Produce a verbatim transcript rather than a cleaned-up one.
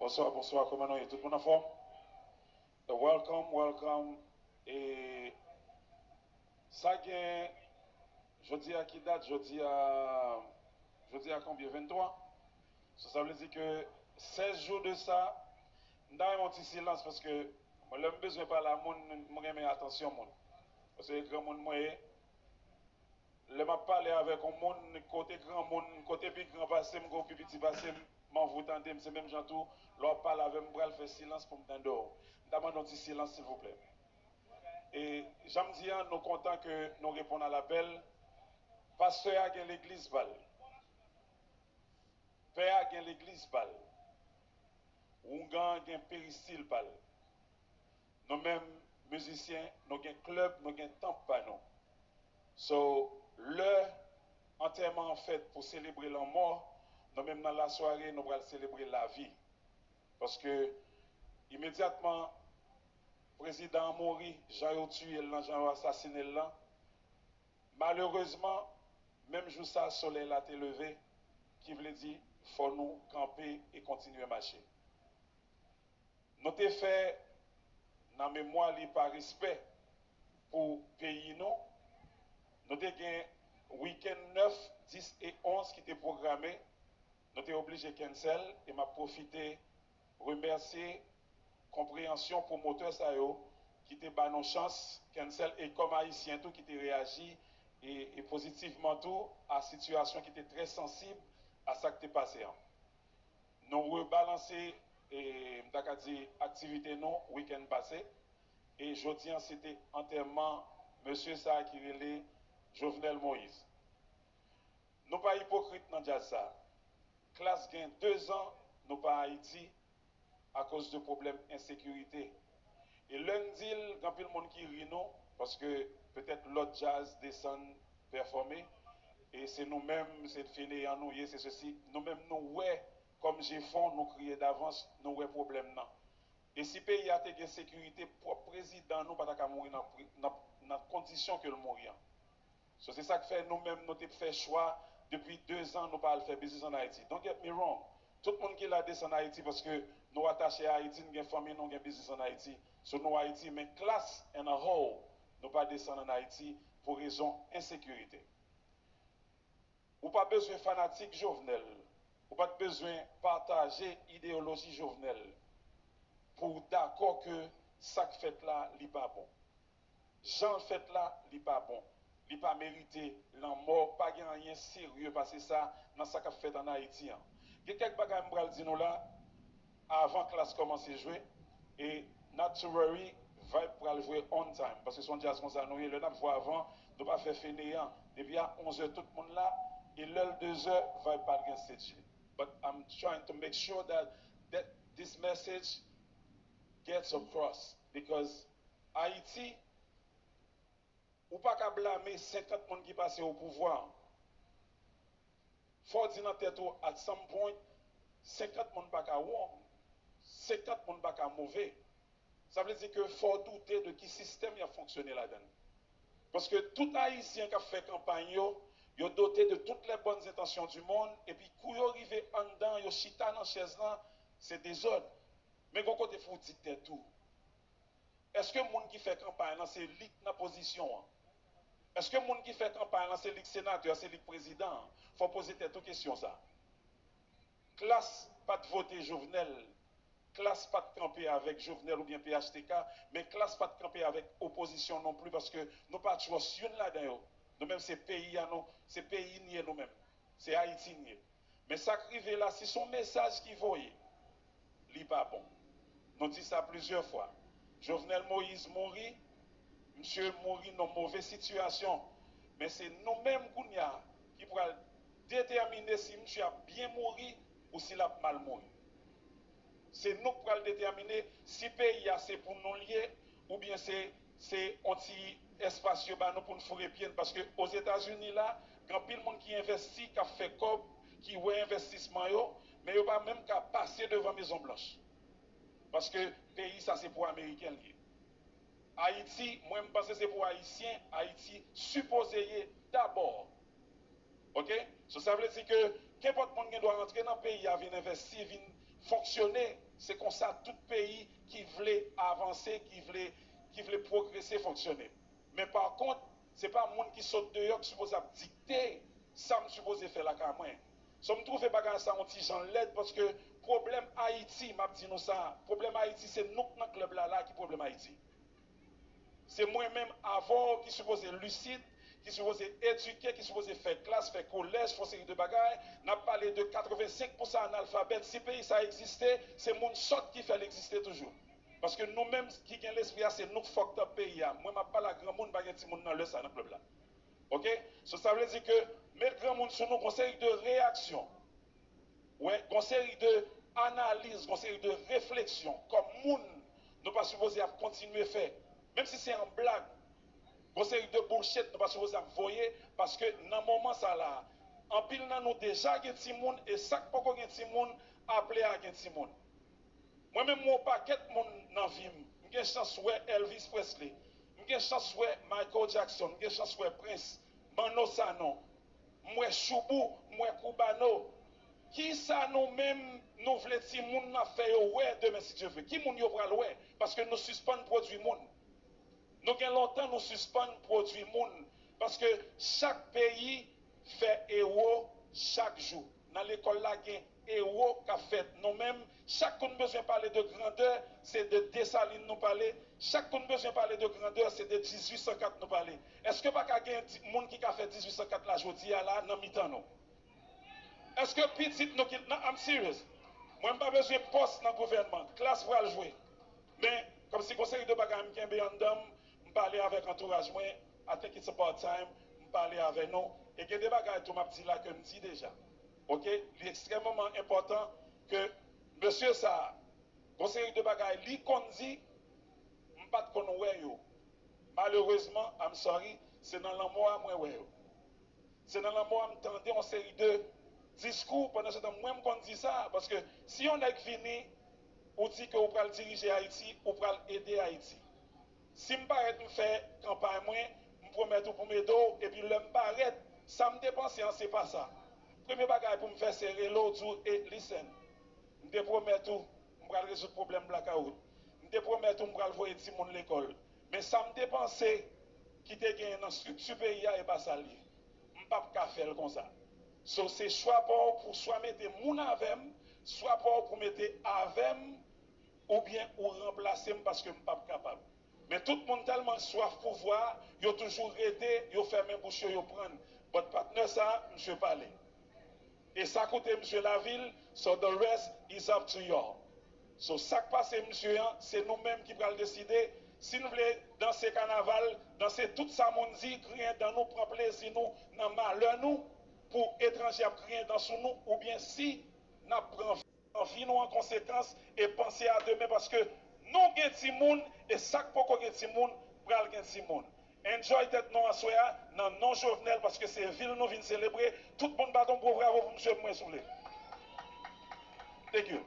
Bonswa, bonswa, kòman nou ye? Tout moun anfòm? Welcome, welcome. E sa gen, jodi a ki dat? Jodi a, jodi a konbyen? Venntwa. So, sa vle di ke sèz jou de sa, m ta renmen yon ti silans paske mwen, lè m bezwen pale a moun, m renmen atansyon moun. Paske granmoun mwen ye, lè m ap pale avèk yon moun, kote granmoun, kote pi gran pase m, kote pi piti pase m, m anvi w tande m, se menm jan tou, lè w ap pale avè m, m pral fè silans pou m tande w. M ta mande yon ti silans, silvouplè. E jan m di a, nou kontan ke nou reponn a lapèl. Pastè a gen legliz pa l. Pè a gen legliz pa l. Oungan an gen peristil pa l. Nou menm, mizisyen, nou gen klèb, nou gen tanp pa nou. So, lè antèman an fèt pou selebre lanmò, nou menm nan lasware, nou pral selebre lavi. Paske imedyatman prezidan an mouri, jan yo tiye l lan, jan yo asasinen l lan, malerezman, menm jou sa a, solèy la te leve, ki vle di fò nou kanpe e kontinye mache. Nou te fè, nan memwa li, pa respè pou peyi nou, nou te gen wikenn nèf, dis e onz ki te pwograme, nou te oblije cancel, e m ap pwofite remèsye konpreyansyon pwomotè sa yo ki te ba nou chans cancel, e kòm Ayisyen tou ki te reyaji e, e pozitivman tou a sitiyasyon ki te trè sansib a sa k te pase an. Nou rebalanse, e, m ta ka di, aktivite nou wikenn pase, e jodi an se te antèman mesye sa a ki rele Jovenel Moïse. Nou pa ipokrit nan djaz sa a. Klass gen dezan nou pa Ayiti akoz de pwoblèm ensekirite. E lè n di l, gen anpil moun ki ri nou, paske petèt lòt djaz desann pèfòme, e se nou menm, se feneyan nou ye, se sesi. Nou menm nou wè kòm Jefon, nou kriye davans, nou wè pwoblèm nan. E si peyi a te gen sekirite, pwòp prezidan nou pa ta ka mouri nan, pri- nan, nan kondisyon ke l mouri an. So, se sa k fè nou menm nou te fè chwa depi dezan nou pa al fè biznis ann Ayiti. Don't get me wrong. Tout moun ki la desann Ayiti paske nou atache a Ayiti, n gen fanmi nou, gen biznis ann Ayiti. So, nou Ayiti, men Klass and a whole, nou pa desann ann Ayiti pou rezon ensekirite. Ou pa bezwen fanatik Jovenel, ou pa t bezwen pataje ideyoloji Jovenel pou w dakò ke sa k fèt la, li pa bon. Jan l fèt la, li pa bon. Li pa merite lanmò. Pa gen anyen serye pase sa nan sa k ap fèt ann Ayiti an. Gen kèk bagay m pral di nou la, avan Klass kòmanse jwe. E not to worry, Vibe pral jwe on time. Paske se yon djaz konsa nou ye. Lè n ap jwe avan, nou pa fè feneyan. Depi a onz è, tout moun la. E lè l dezè, Vibe pa t gen stage. But I'm trying to make sure that, that this message gets across. Because Ayiti, ou pa ka blame senkant moun ki pase o pouvwa. Fò w di nan tèt ou, at some point, senkant moun pa ka wrong, senkant moun pa ka move. Sa vle di ke fò w doute de ki sistèm y ap fonksyone ladan l. Paske tout Ayisyen k ap fè kanpay yo, yo dote de toutes les bonnes intentions du monde, epi kou yo rive anndan, yo chita nan chèz lan, se dezòd. Men gon kote fò w di tèt ou, èske moun ki fè kanpay lan se li k nan pozisyon an? Èske moun ki fè kanpay lan se li k senatè, se li k prezidan an? Fò w poze tèt ou kesyon sa. Klass pa t vote Jovenel. Klass pa t kanpe avèk Jovenel oubyen P H T K, men Klass pa t kanpe avèk opozisyon non pli, paske nou pa trust youn ladan yo. Nou menm se peyi a nou, se peyi n ye nou menm. Se Ayiti n ye. Men sa k rive la, si se yon mesaj ki voye, li pa bon. Nou di sa plizyè fwa. Jovenel Moïse mouri, misye mouri nan move sitiyasyon. Men se nou menm kounye a ki pral detèmine si misye ap byen mouri ou si l ap mal mouri. Se nou k pral detèmine si peyi a se pou nou l ye, oubyen se, se yon ti espas yo ba nou pou n foure pye n. Paske Ozetazini la, gen anpil moun ki envèsti, k ap fè kòb, ki wè envèstisman yo, men yo pa menm ka pase devan Mezon Blanch. Paske peyi sa se pou Ameriken l ye. Ayiti, mwen, m panse se pou Ayisyen Ayiti sipoze ye dabò. Oke? So, sa vle di ke kenpòt moun gen dwa rantre nan peyi a, vin envèsti, vin fonksyone. Se konsa tout peyi ki vle avanse, ki vle, ki vle pwogrese fonksyone. Men pa kont, se pa moun ki sot deyò ki sipoze ap dikte sa m sipoze fè lakay mwen. So, m twouve bagay sa yon ti jan lèd, paske pwoblèm Ayiti, m ap di nou sa, pwoblèm Ayiti, se nou k nan klèb la la ki pwoblèm Ayiti. Se mwen menm avè w ki sipoze lisid, ki sipoze edike, ki sipoze fè klas, fè kolèj, fè yon seri de bagay. N ap pale de katrevensenk pousan analfabèt. Si peyi sa egziste, se moun sòt ki fè l egziste toujou. Paske nou menm ki gen lespri a, se nou k fucked up peyi a. Mwen, m ap pale ak granmoun, pa gen timoun nan lè sa nan klèb la. Oke? So, sa vle di ke met granmoun sou nou, gon seri de reyaksyon. Wè, gon seri de analiz, gon seri de refleksyon kòm moun nou pa sipoze ap kontinye fè. Menm si se an blag, gon seri de bullshit nou pa sipoze ap voye, paske nan moman sa la, anpil nan nou deja gen timoun, e sa k poko gen timoun, aple a gen timoun. Mwen menm, m wè yon pakèt moun nan vi m. M gen chans wè Elvis Presley. M gen chans wè Michael Jackson. M gen chans wè Prince, Manno Sanon. M wè Choubou, m wè Koubano. Kisa nou menm nou vle timoun n ap fè yo wè demen, si Dye vle? Ki moun yo pral wè? Paske nou sispann pwodui moun. Nou gen lontan nou sispann pwodui moun. Paske chak peyi fè ewo chak jou. Nan lekòl la, gen ewo k ap fèt. Nou menm, chak kou n bezwen pale de grandè, se de Desalin nou pale. Chak kou n bezwen pale de grandè, se de dizuit san kat nou pale. Èske pa ka gen ti, moun ki ka fè dizuit san kat la jodi a la nan mitan nou? Èske pitit nou ki, non, I'm serious. Mwen, m pa bezwen pòs nan gouvènman. Klas pral jwe. Men, kòmsi gon seri de bagay m kenbe anndan m, m pale avèk antouraj mwen, I think it's about time m pale avè nou. E gen de bagay tou m ap di la ke m di deja. Oke? Li ekstrèmeman enpòtan ke mesye sa a, gon seri de bagay li konn di, m pa t konn wè yo. Malerezman, I'm sorry, se nan lanmò a mwen wè yo. Se nan lanmò a m tande yon seri de diskou, pandan se tan mwen m konn di sa, paske si yon nèg vini, ou di ke ou pral dirije Ayiti, ou pral ede Ayiti. Si m parèt m fè kanpay mwen, m pwomèt ou pou m ede w, epi lè m parèt, sa m te panse an se pa sa. Premye bagay pou m fè se rele w, di w, e listen, m te pwomèt ou m pral rezoud pwoblèm blakawout. M te pwomèt ou m pral voye timoun lekòl. Men sa m te panse ki te genyen nan estrikti peyi a, e pa sa l ye. M p ap ka fè l konsa. So, se chwa pa w pou swa mete moun avè m, swa pa w pou mete avè m, oubyen ou ranplase m paske m p ap kapab. Men tout moun tèlman swaf pouvwa, yo toujou rete, yo fèmen bouch yo, yo prann. But patnè sa, misye pale. E sa koute misye lavil, so the rest is up to y'all. So sa k pase misye an, se nou menm ki pral deside. Si n vle danse kanaval, danse tout sa moun di, griyen dan nou, pran plezi nou nan malè nou, pou etranje ap griyen dan sou nou, oubyen si n ap pran anvi nou an konsekans e panse a demen, paske nou gen timoun, e sa k poko gen timoun pral gen timoun. Enjoy tèt nou aswè a nan non Jovenel, paske se vil nou vin selebre. Tout moun bat yon gwo bravo pou misye pou mwen, souple. Thank you.